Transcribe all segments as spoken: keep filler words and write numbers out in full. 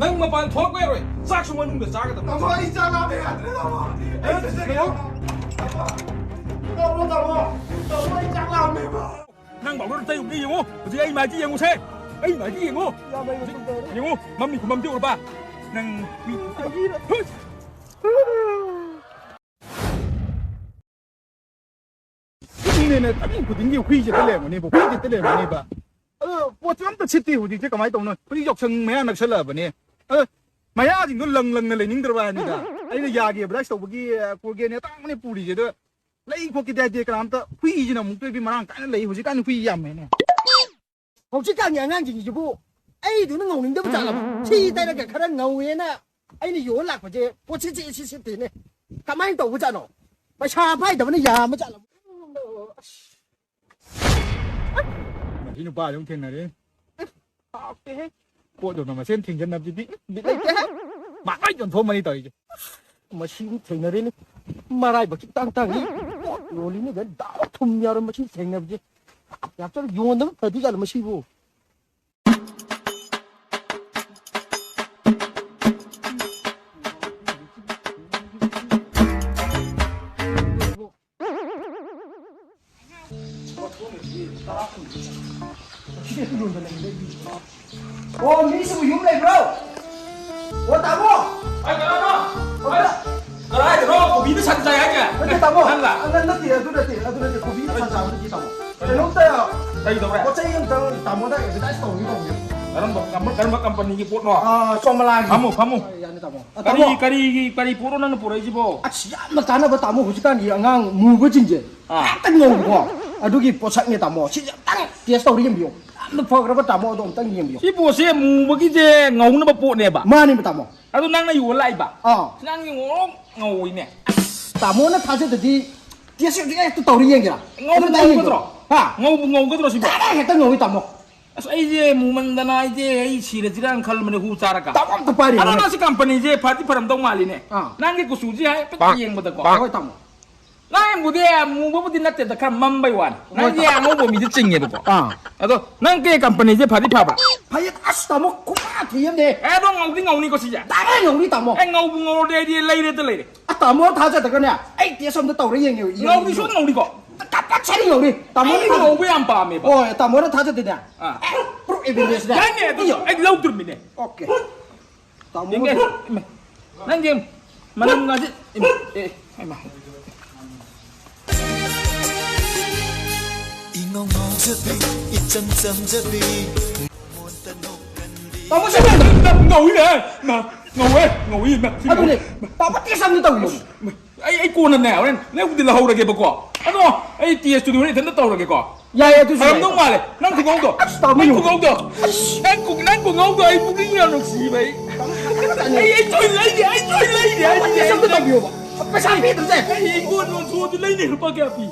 ꯅꯪ ꯃꯄꯥꯟ ꯊꯣꯛꯂꯛꯄ ꯌꯥꯔꯣꯏ꯫ ꯆꯥꯛꯁꯨ ꯃꯅꯨꯡꯗ ꯆꯥꯒꯗꯕ꯫ ꯇꯥꯃꯣ, ꯑꯩ ꯆꯥꯛ ꯂꯥꯝꯃꯦ, ꯌꯥꯗ꯭ꯔꯦ, ꯇꯥꯃꯣ꯫ ꯑꯩ ꯆꯠꯆꯒꯦ꯫ ꯇꯥꯃꯣ, ꯇꯥꯃꯣ, ꯇꯥꯃꯣ, ꯑꯩ ꯆꯥꯛ ꯂꯥꯝꯃꯦꯕ꯫ ꯅꯪ ꯕꯥꯕꯨꯔ ꯇꯩꯔꯨꯕꯅꯦ ꯌꯦꯡꯉꯣ꯫ ꯍꯧꯖꯤꯛ ꯑꯩ ꯃꯥꯏꯁꯤ ꯌꯦꯡꯉꯨꯁꯦ꯫ ꯑꯩ ꯃꯥꯏꯁꯤ ꯌꯦꯡꯉꯣ꯫ ꯌꯥꯝ ꯍꯩꯕ ꯍꯧꯖꯤꯛ ꯇꯧꯔꯦ꯫ ꯌꯦꯡꯉꯣ, ꯃꯝꯃꯤ ꯈꯨꯃꯝꯁꯤ ꯎꯔꯕ? ꯅꯪ ꯃꯤ ꯑꯩꯒꯤ ꯃꯤꯅꯦꯅ ꯇꯥꯏꯃꯤꯡ ꯈꯨꯗꯤꯡꯒꯤ ꯍꯨꯏꯁꯦ ꯍꯦꯛꯇ ꯂꯩꯔꯝꯒꯅꯦꯕ, ꯍꯨꯏꯁꯦ ꯍꯦꯛꯇ ꯂꯩꯔꯝꯒꯅꯦꯕ꯫ ꯑꯗꯣ ꯄꯣꯠꯁꯨ ꯑꯝꯇ ꯁꯤꯠꯇꯦ ꯍꯧꯖꯤꯛꯁꯦ, ꯀꯃꯥꯏꯅ ꯇꯧꯅꯣ? ꯍꯧꯖꯤꯛ ꯌꯥꯎꯁꯪ ꯃꯌꯥ ꯅꯛꯁꯜꯂꯛꯑꯕꯅꯦ꯫ ꯑꯗꯣ ꯃꯌꯥꯁꯤꯡꯗꯣ ꯂꯪ ꯂꯪꯅ ꯂꯩꯅꯤꯡꯗ꯭ꯔꯕ ꯍꯥꯏꯅꯤꯗ꯫ ꯑꯩꯅ ꯌꯥꯒꯤ ꯑꯦꯗꯚꯔꯇꯥꯏꯁ ꯇꯧꯕꯒꯤ, ꯑ, ꯀꯣꯜꯒꯦꯠꯅꯦ ꯑꯇꯥꯡꯕꯅꯦ ꯄꯨꯔꯤꯁꯦ꯫ ꯑꯗꯣ ꯂꯩ ꯈꯣꯠꯀꯦꯗꯤ ꯍꯥꯏꯗꯦ ꯀꯅꯥꯝꯇ꯫ ꯍꯨꯏꯁꯤꯅ ꯑꯃꯨꯛꯇ ꯑꯣꯏꯕꯤ ꯃꯔꯥꯡ ꯀꯥꯏꯅ ꯂꯩ꯫ ꯍꯧꯖꯤꯛꯀꯥꯟ ꯍꯨꯏ ꯌꯥꯝꯃꯦꯅꯦ꯫ ꯍꯧꯖꯤꯛꯀꯥꯟꯒꯤ ꯑꯉꯥꯡꯁꯤꯡꯁꯤꯕꯨ ꯑꯩꯗꯨꯅ ꯉꯧꯅꯤꯡꯗꯕ ꯖꯥꯠꯂꯕ? ꯁꯤ ꯇꯩꯔꯒ ꯈꯔ ꯉꯧꯋꯦꯅ ꯑꯩꯅ ꯌꯣꯟ ꯂꯥꯛꯄꯁꯦ ꯄꯣꯠꯁꯤ ꯆꯦ ꯁꯤ ꯁꯤꯠꯇꯦꯅꯦ꯫ ꯀꯃꯥꯏꯅ ꯇꯧꯕ ꯖꯥꯠꯅꯣ? ꯄꯩꯁꯥ ꯄꯥꯏꯗꯕꯅ ꯌꯥꯝꯕ ꯖꯥꯠꯂꯕ? ꯑꯁ꯫ ꯃꯁꯤ ꯅꯨꯄꯥꯁꯦ ꯑꯃꯨꯛ ꯊꯦꯡꯅꯔꯦ꯫ ꯍꯥꯎꯇꯦꯍꯦ꯫ ꯄꯣꯠ ꯌꯣꯟꯕ ꯃꯁꯦꯟ ꯊꯦꯡꯖꯤꯟꯅꯕꯁꯤꯗꯤ ꯕꯤꯠ ꯂꯩꯇꯦꯍꯦ꯫ ꯃꯥ ꯂꯣꯏ ꯌꯣꯟꯊꯣꯛꯑꯝꯃꯅꯤ ꯇꯧꯔꯤꯁꯦ꯫ ꯃꯁꯤ ꯊꯦꯡꯅꯔꯦꯅꯦ꯫ ꯃꯔꯥꯏꯕꯛꯁꯤ ꯇꯥꯡ ꯇꯥꯡꯉꯤ꯫ ꯄꯣꯠ ꯌꯣꯜꯂꯤꯅꯦ ꯗꯥꯎ ꯊꯨꯝ ꯌꯥꯎꯔ ꯃꯁꯤ ꯊꯦꯡꯅꯕꯁꯦ꯫ ꯌꯥꯝ ꯆꯠꯅ ꯌꯣꯟꯗꯕ ꯐꯗꯣꯏꯖꯥꯠꯂꯣ ꯃꯁꯤꯕꯨ? ꯑꯣ, ꯃꯤꯁꯤꯕꯨ ꯌꯨꯝ ꯂꯩꯕ꯭ꯔꯣ? ꯑꯣ, ꯇꯥꯃꯣ! ꯑꯩ ꯀꯅꯥꯅꯣ? ꯑꯣ, ꯑꯩ ꯀꯗꯥꯏꯗꯅꯣ ꯀꯣꯕꯤꯅ ꯁꯟ ꯆꯥꯏ ꯍꯥꯏꯁꯦ? ꯅꯠꯇꯦ, ꯇꯥꯃꯣ꯫ ꯅꯪꯂ? ꯑ, ꯅꯠꯇꯦ, ꯑꯗꯨ ꯅꯠꯇꯦ, ꯑꯗꯨ ꯅꯠꯇꯦ, ꯀꯣꯕꯤꯅ ꯁꯟ ꯆꯥꯕ ꯅꯠꯇꯦ, ꯇꯥꯃꯣ꯫ ꯀꯩꯅꯣꯝꯇ ꯀꯩꯗꯧꯔꯦ? ꯄꯣꯠ ꯆꯩ ꯑꯝꯇꯪ ꯇꯥꯃꯣꯗ ꯑꯦꯗꯚꯔꯇꯥꯏꯁ ꯇꯧꯒꯦ ꯇꯧꯕꯅꯦ꯫ ꯀꯔꯝꯕ, ꯀꯔꯝꯕ ꯀꯝꯄꯅꯤꯒꯤ ꯄꯣꯠꯅꯣ? ꯑꯥ, ꯁꯣꯃꯂꯥꯒꯤ꯫ ꯐꯝꯃꯣ, ꯐꯝꯃꯣ꯫ ꯑ, ꯌꯥꯅꯤ, ꯇꯥꯃꯣ꯫ ꯑ, ꯀꯔꯤ, ꯇꯥꯃꯣ꯫ ꯀꯔꯤꯒꯤ, ꯀꯔꯤ ꯄꯣꯠꯅꯣ ꯅꯪꯅ ꯄꯨꯔꯛꯏꯁꯤꯕꯣ? ꯑꯁ, ꯌꯥꯝꯅ ꯀꯥꯟꯅꯕ, ꯇꯥꯃꯣ, ꯍꯧꯖꯤꯛꯀꯥꯟꯒꯤ ꯑꯉꯥꯡ ꯃꯨꯕꯁꯤꯡꯁꯦ꯫ ꯑꯥ꯫ ꯌꯥꯝꯅ ꯉꯧꯕꯀꯣ꯫ ꯑꯗꯨꯒꯤ ꯄꯣꯠꯁꯛꯅꯦ, ꯇꯥꯃꯣ꯫ ꯁꯤꯁꯦ ꯑꯝꯇꯪ ꯇꯦꯁ ꯇꯧꯔ ꯌꯦꯡꯕꯤꯌꯨ꯫ ꯌꯥꯝꯅ ꯐꯈ꯭ꯔꯕ, ꯇꯥꯃꯣ, ꯑꯗꯣ ꯑꯝꯇꯪ ꯌꯦꯡꯕꯤꯌꯨ꯫ ꯁꯤ ꯄꯣꯠꯁꯦ ꯃꯨꯕꯒꯤꯁꯦ ꯉꯧꯅꯕ ꯄꯣꯠꯅꯦꯕ? ꯃꯥꯅꯦꯕ, ꯇꯥꯃꯣ꯫ ꯑꯗꯨ ꯅꯪꯅ ꯌꯣꯜꯂ ꯂꯥꯛꯏꯕ? ꯑꯥ꯫ ꯁꯤ ꯅꯪꯒꯤ ꯉꯧꯔꯣꯛ ꯉꯧꯏꯅꯦ꯫ ꯑꯁ, ꯇꯥꯃꯣꯅ ꯊꯥꯖꯗꯗꯤ ꯇꯦꯁ ꯍꯦꯛꯇ ꯇꯧꯔ ꯌꯦꯡꯒꯦꯔꯥ? ꯉꯧꯕ ꯑꯗꯨꯝꯇꯪ ꯉꯧꯒꯗ꯭ꯔꯣ? ꯌꯦꯡꯕꯤꯌꯨ꯫ ꯍꯥ? ꯉꯧꯕ ꯉꯧꯒꯗ꯭ꯔꯣ ꯁꯤꯕꯣ? ꯇꯥꯃꯣ ꯍꯦꯛꯇ ꯉꯧꯏ, ꯇꯥꯃꯣ꯫ ꯑꯁ, ꯑꯩꯁꯦ ꯃꯨꯃꯟꯗꯅ ꯑꯩꯁꯦ ꯑꯩ ꯁꯤꯔꯁꯤꯔꯥꯅ ꯈꯜꯂꯕꯅꯦ, ꯍꯨ ꯆꯥꯔꯒ꯫ ꯇꯥꯃꯣ ꯑꯝꯇ ꯄꯥꯏꯔꯤꯉꯣ꯫ ꯑꯗꯣ ꯅꯪ ꯁꯤ ꯀꯝꯄꯅꯤꯁꯦ ꯐꯗꯤ ꯐꯔꯝꯗꯧ ꯃꯥꯜꯂꯤꯅꯦ꯫ ꯑꯥ꯫ ꯅꯪꯒꯤ ꯀꯨꯆꯨꯁꯤ ꯍꯥꯏꯐꯦꯠ ꯌꯦꯡꯕꯗꯀꯣ꯫ ꯍꯣꯏ, ꯇꯥꯃꯣ꯫ ꯅꯪꯕꯨꯗꯤ ꯃꯨꯕꯕꯨꯗꯤ ꯅꯠꯇꯦꯗ, ꯈꯔ ꯃꯝꯕꯩ ꯋꯥꯅꯤ꯫ ꯅꯪꯗꯤ ꯑꯉꯧꯕ ꯃꯤꯗꯤ ꯆꯤꯡꯉꯦꯕꯀꯣ꯫ ꯑꯥ꯫ ꯑꯗꯣ ꯅꯪ ꯀꯩ ꯀꯝꯄꯅꯤꯁꯦ ꯐꯗꯤ ꯐꯕ꯭ꯔꯥ? ꯐꯩꯌꯦ, ꯑꯁ, ꯇꯥꯃꯣ, ꯈꯨꯐ ꯊꯤ ꯑꯃꯅꯦ꯫ ꯑꯦ, ꯑꯗꯣ ꯉꯧꯗꯤ ꯉꯧꯅꯤꯀꯣ ꯁꯤꯁꯦ? ꯇꯥꯔꯦ, ꯉꯧꯅꯤ, ꯇꯥꯃꯣ꯫ ꯑꯦ, ꯉꯧꯕ ꯉꯧꯔꯗꯤ ꯑꯩꯗꯤ ꯂꯩꯔꯦꯗ ꯂꯩꯔꯦ꯫ ꯑ, ꯇꯥꯃꯣ ꯊꯥꯖꯗ꯭ꯔꯒꯅꯦ, ꯑꯩ ꯇꯦꯁ ꯑꯝꯇ ꯇꯧꯔ ꯌꯦꯡꯉꯦ, ꯌꯦꯡꯉꯦ꯫ ꯉꯧꯗꯤ ꯁꯨꯝ ꯉꯧꯅꯤꯀꯣ? ꯀꯝꯄꯜꯁꯔꯤ ꯉꯧꯅꯤ꯫ ꯇꯥꯃꯣꯅ ꯑꯩ ꯊꯥꯖ- ꯉꯧꯕ ꯌꯥꯝ ꯄꯥꯝꯃꯦꯕ꯫ ꯍꯣꯏ, ꯇꯥꯃꯣꯅ ꯊꯥꯖꯗꯦꯅꯦ꯫ ꯑꯥ꯫ ꯑꯦ, ꯄ꯭ꯔꯨꯐ ꯑꯦꯚꯤꯗꯦꯟꯁꯅꯦ꯫ ꯌꯥꯏꯅꯦ, ꯑꯗꯨꯁꯨ ꯑꯩ ꯂꯧꯗ꯭ꯔꯤꯃꯤꯅꯦ꯫ ꯑꯣꯀꯦ꯫ ꯇꯥꯃꯣ ꯌꯦꯡꯒꯦ꯫ ꯏꯃꯥ, ꯅꯪꯒꯤ ꯃꯅꯝꯒꯁꯦ, ꯏꯃꯥ, ꯑꯦ, ꯏꯃꯥ꯫ ꯏꯉꯥꯎ ꯉꯥꯎꯖꯕꯤ, ꯏꯆꯝ ꯆꯝꯖꯕꯤ, ꯇꯥꯃꯣ ꯁꯤ ꯀꯩꯅꯣ? ꯉꯧꯏꯅꯦ, ꯏꯃꯥ, ꯉꯧꯋꯦ, ꯉꯧꯏ, ꯏꯃꯥ, ꯁꯤ ꯑꯗꯨꯅꯦ, ꯉꯧ-, ꯇꯥꯃꯣ ꯇꯦꯁ ꯑꯝꯇ ꯇꯧꯕꯤꯌꯣ꯫ ꯏꯃꯥ, ꯑꯩ, ꯑꯩ ꯀꯣꯟꯅꯅꯦ, ꯍꯣꯔꯦꯟ ꯂꯦꯞꯄꯨꯗꯤ ꯂꯧꯍꯧꯔꯒꯦꯕꯀꯣ꯫ ꯑꯗꯣ ꯑꯩ ꯇꯦꯁꯇꯨꯗꯤ ꯍꯣꯔꯦꯟ ꯏꯊꯟꯇ ꯇꯧꯔꯒꯦꯀꯣ꯫ ꯌꯥꯏꯌꯦ, ꯑꯗꯨꯁꯨ ꯐꯔꯝꯗꯧ ꯌꯥꯏ꯫ ꯃꯥꯜꯂꯦ꯫ ꯅꯪ ꯈꯨꯉꯧꯗꯣ꯫ ꯑꯁ, ꯇꯥꯃꯣ ꯅꯪ ꯌꯦꯡꯉꯨ꯫ ꯈꯨꯉꯧꯗꯣ꯫ ꯑꯁ꯫ ꯅꯪ ꯈꯨ-, ꯅꯪ ꯈꯨꯉꯧꯗꯣ ꯑꯩ ꯄꯨꯛꯅꯤꯡ ꯌꯥꯝ ꯅꯨꯡꯁꯤꯕ ꯑꯩ꯫ ꯇꯥꯃꯣ, ꯑꯩ, ꯑꯩ ꯁꯣꯏ ꯂꯩꯅꯤ, ꯑꯩ ꯁꯣꯏ ꯂꯩꯅꯤ, ꯑꯩ ꯇꯥꯃꯣ, ꯁꯣꯏ ꯇꯦꯁ ꯑꯝꯇ ꯂꯩꯅꯤ꯫ ꯇꯧꯕꯤꯌꯣꯕ꯫ ꯄꯩꯁꯥ ꯄꯤꯗ꯭ꯔꯁꯦ꯫ ꯑꯩ ꯏꯪꯈꯣꯜ ꯌꯣꯟꯊꯣꯛꯑꯗꯤ ꯂꯩꯅꯤ ꯂꯨꯄꯥ ꯀꯌꯥ ꯄꯤ?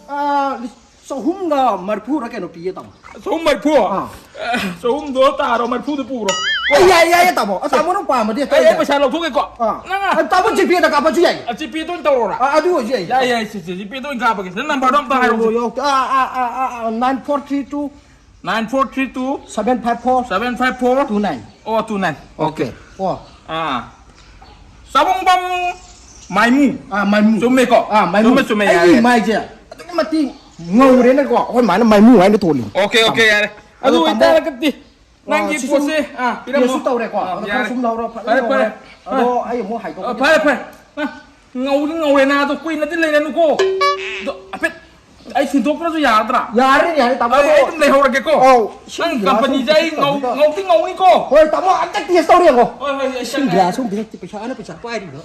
ꯑꯥ, ꯂꯤꯁ-, ꯆꯍꯨꯝꯒ ꯃꯔꯤꯐꯨꯔ ꯀꯩꯅꯣ ꯄꯤꯌꯦ, ꯇꯥꯃꯣ꯫ ꯆꯍꯨꯝ ꯃꯔꯤꯐꯨ? ꯑꯥ꯫ ꯑꯦ, ꯆꯍꯨꯝꯗꯣ ꯇꯥꯔꯣ, ꯃꯔꯤꯐꯨꯗꯣ ꯄꯨꯈ꯭ꯔꯣ꯫ ꯑꯩ ꯌꯥꯏ, ꯌꯥꯏꯌꯦ, ꯇꯥꯃꯣ꯫ ꯑꯁ, ꯇꯥꯃꯣꯅ ꯄꯥꯝꯃꯗꯤ ꯑꯇꯩ ꯑꯩ, ꯑꯩ ꯇꯧꯗꯦ꯫ ꯄꯩꯁꯥ ꯂꯧꯊꯣꯛꯀꯦꯀꯣ꯫ ꯑꯥ꯫ ꯅꯪ ꯑ, ꯇꯥꯃꯣ, ꯖꯤꯄꯦꯗ ꯀꯥꯞꯄꯁꯨ ꯌꯥꯏ꯫ ꯑ, ꯖꯤꯄꯦꯗ ꯑꯣꯏꯅ ꯇꯧꯔꯣꯔꯥ? ꯑ, ꯑꯗꯨ ꯑꯣꯏꯁꯨ ꯌꯥꯏ꯫ ꯌꯥꯏ, ꯌꯥꯏ, ꯁꯦ, ꯁꯦ, ꯖꯤꯄꯦꯗ ꯑꯣꯏꯅ ꯀꯥꯞꯄꯒꯦ꯫ ꯅꯪ ꯅꯝꯕꯔꯗꯣ ꯑꯝꯇ ꯍꯥꯏꯔꯛꯑꯣ꯫ ꯑꯣ, ꯑꯣ, ꯑ, ꯑ, ꯑ, ꯑ, nine four three two. Nine four three two. Seven five four. Seven five four. Two nine. ꯑꯣ, two nine. ꯑꯣꯀꯦ꯫ ꯑꯣꯀꯦ꯫ ꯑꯣ꯫ ꯑꯥ꯫ ꯆꯥꯕꯨꯡꯕꯝ ꯃꯥꯏꯃꯨ꯫ ꯑꯥ, ꯃꯥꯏꯃꯨ꯫ ꯆꯨꯝꯃꯦꯀꯣ? ꯑꯥ, ꯃꯥꯏꯃꯨ꯫ ꯆꯨꯝꯃꯦ, ꯆꯨꯝꯃꯦ, ꯑꯩꯒꯤ ꯌꯥꯔꯦ꯫ ꯃꯥꯏꯁꯦ ꯑꯗꯨꯛꯀꯤ ꯃꯇꯤꯛ ꯉꯧꯔꯦꯅꯦꯀꯣ, ꯑꯩꯈꯣꯏ ꯃꯥꯅ ꯃꯥꯏꯃꯨ ꯍꯥꯏꯅ ꯊꯣꯜꯂꯤ꯫ ꯑꯣꯀꯦ, ꯑꯣꯀꯦ, ꯌꯥꯔꯦ꯫ ꯑꯗꯨ ꯑꯗꯣ ꯇꯥꯃꯣ, ꯑꯣꯏꯇꯥꯔꯒꯗꯤ ꯑꯥ, ꯅꯪꯒꯤ ꯁꯤꯁꯨ ꯄꯣꯠꯁꯦ, ꯑꯥ, ꯄꯤꯔꯝꯃꯣ꯫ ꯇꯦꯁꯁꯨ ꯇꯧꯔꯦꯀꯣ꯫ ꯑꯥ, ꯑꯗꯣ ꯈꯔ ꯌꯥꯔꯦ꯫ ꯁꯨꯝ ꯂꯧꯔꯣ, ꯐꯖꯅ ꯐꯔꯦ, ꯐꯔꯦ꯫ ꯂꯧꯔꯣ꯫ ꯑꯗꯣ ꯑꯥ꯫ ꯑꯩ ꯑꯃꯨꯛ ꯍꯥꯏꯗꯣꯛꯀꯦ꯫ ꯑꯥ, ꯐꯔꯦ, ꯐꯔꯦ꯫ ꯑꯥ, ꯉꯧꯗꯤ ꯉꯧꯔꯦ ꯅꯥ, ꯑꯗꯣ ꯀꯨꯏꯅꯗꯤ ꯂꯩꯔꯅꯨꯀꯣ꯫ ꯑꯗꯣ ꯍꯥꯏꯐꯦꯠ ꯑꯩ ꯁꯤꯟꯗꯣꯛꯇ꯭ꯔꯁꯨ ꯌꯥꯔꯗ꯭ꯔꯥ? ꯌꯥꯔꯦ, ꯌꯥꯔꯦ, ꯇꯥꯃꯣ꯫ ꯑꯩ, ꯑꯩ ꯑꯗꯨꯝ ꯂꯩꯍꯧꯔꯒꯦꯀꯣ꯫ ꯑꯧ, ꯅꯪ ꯏꯁꯤꯡ ꯒꯤꯂꯥꯁ ꯀꯝꯄꯅꯤꯁꯦ ꯑꯃ ꯑꯩ ꯄꯤꯔꯛꯇꯦ ꯉꯧ-, ꯇꯧꯕꯤꯗꯣ꯫ ꯉꯧꯗꯤ ꯉꯧꯅꯤꯀꯣ꯫ ꯍꯣꯏ, ꯇꯥꯃꯣ, ꯑꯝꯇ ꯇꯦꯁ ꯇꯧꯔ ꯌꯦꯡꯉꯣ꯫ ꯍꯣꯏ, ꯍꯣꯏ, ꯑꯩ ꯏꯁꯤꯡ ꯆꯪꯉꯦ꯫ ꯒꯤꯂꯥꯁ ꯑꯃ ꯄꯤꯔꯛꯇꯦ, ꯄꯩꯁꯥꯅ ꯄꯩꯁꯥ ꯄꯥꯏꯔꯤꯕ꯫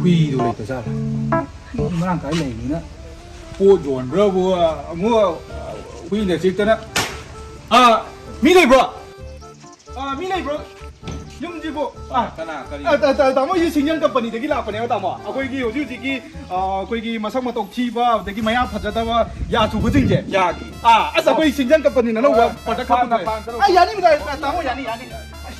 ꯍꯨꯏꯗꯣ ꯂꯩꯇꯖꯥꯠꯂꯥ? ꯃꯤ ꯃꯔꯥꯡ ꯀꯥꯏ ꯂꯩꯕꯅꯤꯅ ꯄꯣꯠ ꯌꯣꯟꯕ꯭ꯔꯕꯨ ꯑꯃꯨꯛ ꯍꯨꯏꯅ ꯆꯤꯛꯇꯅ꯫ ꯑꯥ, ꯃꯤ ꯂꯩꯕ꯭ꯔꯣ? ꯑꯥ, ꯃꯤ ꯂꯩꯕ꯭ꯔꯣ? ꯌꯨꯝꯁꯤꯕꯨ? ꯑꯥ, ꯀꯅꯥ, ꯀꯔꯤ? ꯑꯥ, ꯇꯥ-, ꯇꯥ-, ꯇꯥꯃꯣ, ꯑꯩꯁꯦ ꯁꯤꯡꯖꯪ ꯀꯝꯄꯅꯤꯗꯒꯤ ꯂꯥꯛꯄꯅꯦꯕ, ꯇꯥꯃꯣ꯫ ꯑꯩꯈꯣꯏꯒꯤ ꯍꯧꯖꯤꯛ ꯍꯧꯖꯤꯛꯀꯤ, ꯑꯥ, ꯑꯩꯈꯣꯏꯒꯤ ꯃꯁꯛ ꯃꯇꯧ ꯊꯤꯕ, ꯑꯗꯒꯤ ꯃꯌꯥ ꯐꯖꯗꯕ, ꯌꯥ ꯆꯨꯕꯁꯤꯡꯁꯦ꯫ ꯌꯥꯒꯤ? ꯑꯥ, ꯑꯁ, ꯑꯩꯈꯣꯏ ꯁꯤꯡꯖꯪ ꯀꯝꯄꯅꯤꯅ ꯑꯅꯧꯕ ꯑꯣ, product ꯄꯥꯟꯅ ꯍꯥꯞꯄꯛꯄꯅꯦ꯫ ꯄꯥꯟ ꯇꯔꯨꯛ ꯑꯥ, ꯌꯥꯅꯤ, ꯇꯥꯃꯣ, ꯌꯥꯅꯤ, ꯌꯥꯅꯤ꯫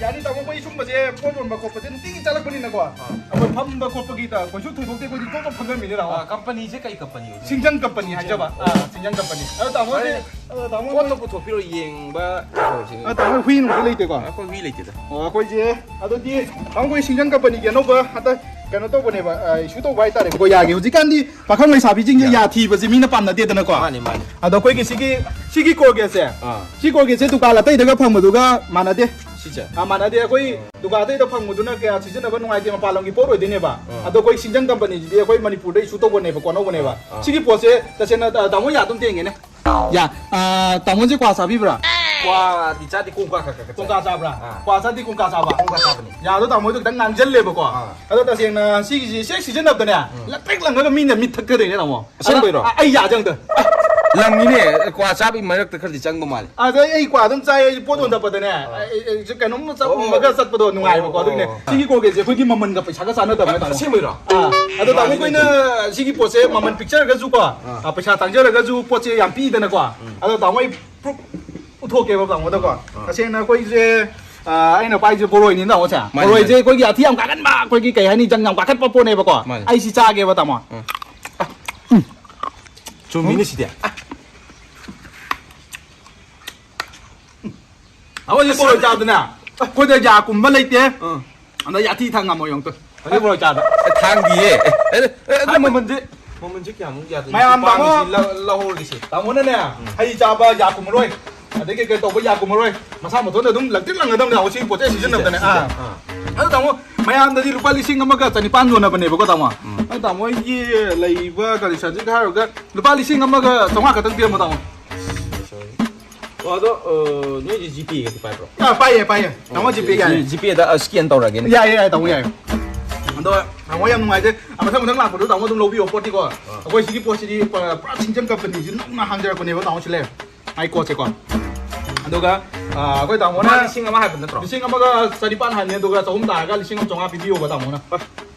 ꯌꯥꯅꯤ ꯇꯥꯃꯣ, ꯑꯩꯈꯣꯏ ꯁꯨꯝꯕꯁꯦ ꯄꯣꯠ ꯌꯣꯟꯕ ꯈꯣꯠꯄꯁꯦ ꯅꯨꯡꯇꯤꯒꯤ ꯆꯠꯂꯛꯄꯅꯤꯅꯀꯣ, ꯑꯩꯈꯣꯏ ꯐꯝꯕ ꯈꯣꯠꯄꯒꯤ ꯀꯩꯁꯨ ꯊꯣꯏꯗꯣꯛꯇꯦ, ꯑꯩꯈꯣꯏꯗꯤ ꯇꯣꯞ ꯇꯣꯞ ꯐꯝꯖꯟꯕꯤꯅꯦ ꯇꯥꯃꯣ꯫ ꯑꯥ, ꯀꯝꯄꯅꯤꯁꯦ ꯀꯩ ꯀꯝꯄꯅꯤ ꯑꯣꯏꯗꯣꯏꯅꯣ? ꯁꯤꯡꯖꯪ ꯀꯝꯄꯅꯤ ꯍꯥꯏꯖꯕ꯫ ꯑꯥ, ꯁꯤꯡꯖꯪ ꯀꯝꯄꯅꯤ꯫ ꯑꯗꯣ ꯇꯥꯃꯣ, ꯑꯗꯣ ꯇꯥꯃꯣ, ꯄꯣꯠꯇꯣ ꯄꯨꯊꯣꯛꯄꯤꯔꯣ, ꯌꯦꯡꯕ ꯇꯧꯔꯁꯤ꯫ ꯑ, ꯇꯥꯃꯣ, ꯍꯨꯏ ꯅꯨꯡꯗꯤ ꯂꯩꯇꯦꯀꯣ? ꯑꯩꯈꯣꯏ ꯍꯨꯏ ꯂꯩꯇꯦꯗ꯫ ꯑꯣ, ꯑꯩꯈꯣꯏꯁꯦ, ꯇꯥꯃꯣ, ꯑꯩꯈꯣꯏ ꯁꯤꯡꯖꯪ ꯀꯝꯄꯅꯤꯒꯤ ꯑꯅꯧꯕ ꯍꯟꯗꯛ ꯀꯩꯅꯣ ꯇꯧꯕꯅꯦꯕ, ꯑ, issue ꯇꯧꯕ ꯍꯥꯏꯇꯥꯔꯦꯀꯣ, ꯌꯥꯒꯤ꯫ ꯍꯧꯖꯤꯛꯀꯥꯟꯗꯤ ꯄꯥꯈꯪ ꯂꯩꯁꯥꯕꯤꯁꯤꯡꯁꯦ ꯌꯥ ꯊꯤꯕꯁꯦ ꯃꯤꯅ ꯄꯥꯝꯅꯗꯦꯗꯅꯀꯣ꯫ ꯃꯥꯅꯤ, ꯃꯥꯅꯤ꯫ ꯑꯗꯣ ꯑꯩꯈꯣꯏꯒꯤ ꯁꯤꯒꯤ, ꯁꯤꯒꯤ Colgateꯁꯦ, ꯑꯥ꯫ ꯁꯤ Colgateꯁꯦ ꯗꯨꯀꯥꯟ ꯑꯇꯩꯗꯒ ꯐꯪꯕꯗꯨꯒ ꯃꯥꯟꯅꯗꯦ꯫ ꯁꯤꯁꯦ? ꯑꯥ, ꯃꯥꯟꯅꯗꯦ꯫ ꯑꯩꯈꯣꯏ ꯗꯨꯀꯥꯟ ꯑꯇꯩꯗ ꯐꯪꯕꯗꯨꯅ ꯀꯌꯥ ꯁꯤꯖꯤꯟꯅꯕ ꯅꯨꯡꯉꯥꯏꯇꯦ, ꯃꯄꯥꯟ ꯂꯝꯒꯤ ꯄꯣꯠ ꯑꯣꯏꯗꯣꯏꯅꯦꯕ꯫ ꯑꯥ꯫ ꯑꯗꯣ ꯑꯩꯈꯣꯏ ꯁꯤꯡꯖꯪ ꯀꯝꯄꯅꯤꯁꯤꯗꯤ ꯑꯩꯈꯣꯏ ꯃꯅꯤꯄꯨꯔꯗ issue ꯇꯧꯕꯅꯦꯕꯀꯣ, ꯑꯅꯧꯕꯅꯦꯕ꯫ ꯑꯥ꯫ ꯁꯤꯒꯤ ꯄꯣꯠꯁꯦ ꯇꯁꯦꯡꯅ, ꯑ, ꯇꯥꯃꯣ ꯌꯥ ꯑꯗꯨꯝ ꯇꯦꯡꯒꯦꯅꯦ꯫ ꯌꯥ, ꯑ, ꯇꯥꯃꯣꯁꯦ ꯀ꯭ꯋꯥ ꯆꯥꯕꯤꯕ꯭ꯔꯥ? ꯀ꯭ꯋꯥꯗꯤ ꯆꯥꯗꯦ, ꯀꯣꯡꯀꯥ ꯈꯛ ꯈꯛ ꯆꯥꯏ꯫ ꯀꯣꯡꯀꯥ ꯆꯥꯕ꯭ꯔꯥ? ꯑꯥ꯫ ꯀ꯭ꯋꯥ ꯆꯥꯗꯤ ꯀꯣꯡꯀꯥ ꯆꯥꯕ? ꯀꯣꯡꯀꯥ ꯆꯥꯕꯅꯤ꯫ ꯌꯥꯗꯣ ꯇꯥꯃꯣꯗꯣ ꯈꯤꯇꯪ ꯉꯥꯡꯁꯤꯜꯂꯦꯕꯀꯣ꯫ ꯑꯥ꯫ ꯑꯗꯣ ꯇꯁꯦꯡꯅ ꯁꯤꯒꯤꯁꯤ ꯁꯦꯛ ꯁꯤꯖꯤꯟꯅꯕꯗꯅꯦ, ꯎꯝ꯫ ꯂꯪꯇ꯭ꯔꯤꯛ ꯂꯪꯉꯒ ꯃꯤꯅ ꯃꯤꯠ ꯊꯛꯀꯗꯣꯏꯅꯦ ꯇꯥꯃꯣ꯫ ꯑꯁꯦꯡꯕꯩꯔꯣ? ꯑꯗꯣ, ꯑ-, ꯑꯩ ꯌꯥꯁꯦ ꯑꯝꯇ꯫ ꯂꯪꯉꯤꯅꯦ, ꯀ꯭ꯋꯥ ꯆꯥꯕꯒꯤ ꯃꯔꯛꯇ ꯈꯔꯗꯤ ꯆꯪꯕ ꯃꯥꯜꯂꯦ꯫ ꯑꯗ ꯑꯩ ꯀ꯭ꯋꯥ ꯑꯗꯨꯝ ꯆꯥꯏ, ꯑꯩ ꯄꯣꯠ ꯑꯣ꯫ ꯌꯣꯟꯊꯛꯄꯗꯅꯦ꯫ ꯑꯥ꯫ ꯑꯩ, ꯑꯩ, ꯑꯩꯁꯨ ꯀꯩꯅꯣꯝ ꯑꯣ, ꯆꯥꯎꯝꯃꯒ ꯑꯣ꯫ ꯆꯠꯄꯗꯣ ꯅꯨꯡꯉꯥꯏꯕꯀꯣ, ꯑꯣ, ꯑꯗꯨꯒꯤꯅꯦ꯫ ꯑꯣ꯫ ꯁꯤꯒꯤ Colgateꯁꯦ ꯑꯩꯈꯣꯏꯒꯤ ꯃꯃꯜꯒ ꯄꯩꯁꯥꯒ ꯆꯥꯟꯅꯗꯕꯅꯦ ꯇꯥꯃꯣ꯫ ꯑꯁꯦꯡꯕꯩꯔꯣ? ꯑꯥ, ꯑꯗꯣ ꯇꯥꯃꯣ, ꯃꯥꯅꯤ, ꯑꯩꯈꯣꯏꯅ ꯁꯤꯒꯤ ꯄꯣꯠꯁꯦ ꯃꯃꯜ ꯄꯤꯛꯆꯔꯒꯁꯨꯀꯣ, ꯑꯥ꯫ ꯑꯥ, ꯄꯩꯁꯥ ꯇꯥꯡꯖꯔꯒꯁꯨ ꯄꯣꯠꯁꯦ ꯌꯥꯝ ꯄꯤꯗꯅꯀꯣ꯫ ꯎꯝ꯫ ꯑꯗꯣ ꯇꯥꯃꯣ, ꯑꯩ proof ꯎꯠꯊꯣꯛꯀꯦꯕ ꯇꯥꯃꯣꯗꯀꯣ꯫ ꯑꯥ꯫ ꯇꯁꯦꯡꯅ ꯑꯩꯈꯣꯏꯁꯦ, ꯑꯥ, ꯑꯩꯅ ꯄꯥꯏꯁꯦ ꯕꯣꯔꯣꯏꯅꯤ ꯇꯥꯃꯣꯁꯦ꯫ ꯃꯥꯅꯤ, ꯕꯣꯔꯣꯏꯁꯦ ꯃꯥꯅꯤ꯫ ꯑꯩꯈꯣꯏꯒꯤ ꯑꯊꯤ ꯌꯥꯝ ꯀꯥꯒꯟꯕ, ꯑꯩꯈꯣꯏꯒꯤ ꯀꯩ ꯍꯥꯏꯅꯤ, ꯖꯪ ꯌꯥꯝ ꯀꯥꯈꯠꯄ ꯄꯣꯠꯅꯦꯕꯀꯣ꯫ ꯃꯥꯅꯤ꯫ ꯑꯩ ꯁꯤ ꯆꯥꯒꯦꯕ ꯇꯥꯃꯣ꯫ ꯎꯝ꯫ ꯆꯨꯝꯃꯤꯅꯦ ꯁꯤꯗꯤ꯫ ꯑꯩꯈꯣꯏꯁꯦ ꯕꯣꯔꯣꯏ ꯆꯥꯕꯗꯅꯦ, ꯑꯩꯈꯣꯏꯗ ꯌꯥ ꯀꯨꯝꯕ ꯂꯩꯇꯦ꯫ ꯑꯥ꯫ ꯑꯗ ꯌꯥꯊꯤ ꯊꯥꯡ ꯉꯝꯃꯣꯏ ꯑꯃꯨꯛꯇ꯫ ꯑꯗꯨ ꯕꯣꯔꯣꯏ ꯆꯥꯕ꯫ ꯑꯦ, ꯊꯥꯡꯗꯤꯌꯦ꯫ ꯑꯦ, ꯑꯦ, ꯑꯦ, ꯑꯗꯨ ꯑꯗꯨ ꯃꯃꯜꯁꯦ, ꯃꯃꯜꯁꯦ ꯀꯌꯥꯃꯨꯛ ꯌꯥꯗꯣꯏꯅꯣ? ꯃꯌꯥꯝ ꯇꯥꯃꯣ꯫ ꯄꯥꯝꯃꯤꯁꯤ ꯂꯧ-, ꯂꯧꯍꯧꯔꯒꯦꯁꯦ꯫ ꯇꯥꯃꯣꯅꯅꯦ, ꯎꯝ꯫ ꯍꯩ ꯆꯥꯕ ꯌꯥ ꯀꯨꯝꯃꯔꯣꯏ, ꯑꯗꯒꯤ ꯀꯩ ꯇꯧꯕ ꯌꯥ ꯀꯨꯝꯃꯔꯣꯏ, ꯃꯁꯥ ꯃꯊꯣꯟꯗ ꯑꯗꯨꯝ ꯂꯪꯇ꯭ꯔꯤꯛ ꯂꯪꯒꯗꯕꯅꯦ ꯇꯥꯃꯣ, ꯁꯤꯒꯤ ꯄꯣꯠꯁꯦ ꯁꯤꯖꯤꯟꯅꯕꯗꯅꯦ꯫ ꯁꯤꯁꯦ, ꯑꯥ꯫ ꯁꯤꯁꯦ, ꯑꯥ꯫ ꯑꯗꯨ ꯇꯥꯃꯣ, ꯃꯌꯥꯝꯗꯗꯤ ꯂꯨꯄꯥ ꯂꯤꯁꯤꯡ ꯑꯃꯒ ꯆꯅꯤꯄꯥꯟ ꯌꯣꯟꯅꯕꯅꯦꯕꯀꯣ ꯇꯥꯃꯣ꯫ ꯎꯝ꯫ ꯑꯗꯨ ꯇꯥꯃꯣ, ꯑꯩꯒꯤ ꯂꯩꯔꯤꯕ conditionꯁꯤꯒ ꯍꯥꯏꯔꯨꯔꯒ ꯂꯨꯄꯥ ꯂꯤꯁꯤꯡ ꯑꯃꯒ ꯆꯥꯝꯃꯉꯥ ꯈꯛꯇꯪ ꯄꯤꯔꯝꯃꯣ ꯇꯥꯃꯣ꯫ ꯑꯣ, ꯑꯗꯣ, ꯑ, ꯅꯣꯏꯗꯤ GPayꯒꯗꯤ ꯄꯥꯏꯕ꯭ꯔꯣ? ꯑꯥ, ꯄꯥꯏꯌꯦ, ꯄꯥꯏꯌꯦ꯫ ꯇꯥꯃꯣ, ꯑꯣ, GPay ꯌꯥꯏꯌꯦ꯫ GPayꯗ, ꯑ, scan ꯇꯧꯔꯒꯦꯅꯦ꯫ ꯌꯥꯏꯌꯦ, ꯌꯥꯏꯌꯦ, ꯇꯥꯃꯣ, ꯌꯥꯏꯌꯦ꯫ ꯑꯗꯣ ꯇꯥꯃꯣ, ꯌꯥꯝ ꯅꯨꯡꯉꯥꯏꯖꯩ꯫ ꯑ, ꯃꯊꯪ, ꯃꯊꯪ ꯂꯥꯛꯄꯗꯣ ꯇꯥꯃꯣ ꯑꯗꯨꯝ ꯂꯧꯕꯤꯌꯣ ꯄꯣꯠꯇꯤꯀꯣ꯫ ꯑꯥ꯫ ꯑꯩꯈꯣꯏ ꯁꯤꯒꯤ ꯄꯣꯠꯁꯤꯗꯤ ꯄ-, ꯄꯨꯔꯥ ꯁꯤꯡꯖꯪ ꯀꯝꯄꯅꯤꯁꯤ ꯅꯧꯅ ꯍꯥꯡꯖꯔꯛꯄꯅꯦꯕ ꯇꯥꯃꯣ, ꯁꯤ ꯂꯩꯔꯦ꯫ ꯃꯥꯏ ꯀꯣꯠꯁꯦꯀꯣ꯫ ꯑꯗꯨꯒ, ꯑ, ꯑꯩꯈꯣꯏ ꯇꯥꯃꯣꯅ ꯂꯨꯄꯥ ꯂꯤꯁꯤꯡ ꯑꯃ ꯍꯥꯏꯕ ꯅꯠꯇ꯭ꯔꯣ? ꯂꯤꯁꯤꯡ ꯑꯃꯒ ꯆꯅꯤꯄꯥꯟ ꯍꯥꯏꯕꯅꯤ, ꯑꯗꯨꯒ ꯆꯍꯨꯝ ꯇꯥꯔꯒ ꯂꯤꯁꯤꯡ ꯑꯃ ꯆꯥꯝꯃꯉꯥ ꯄꯤꯕꯤꯌꯣꯕ ꯇꯥꯃꯣꯅ꯫ ꯍꯣꯏ꯫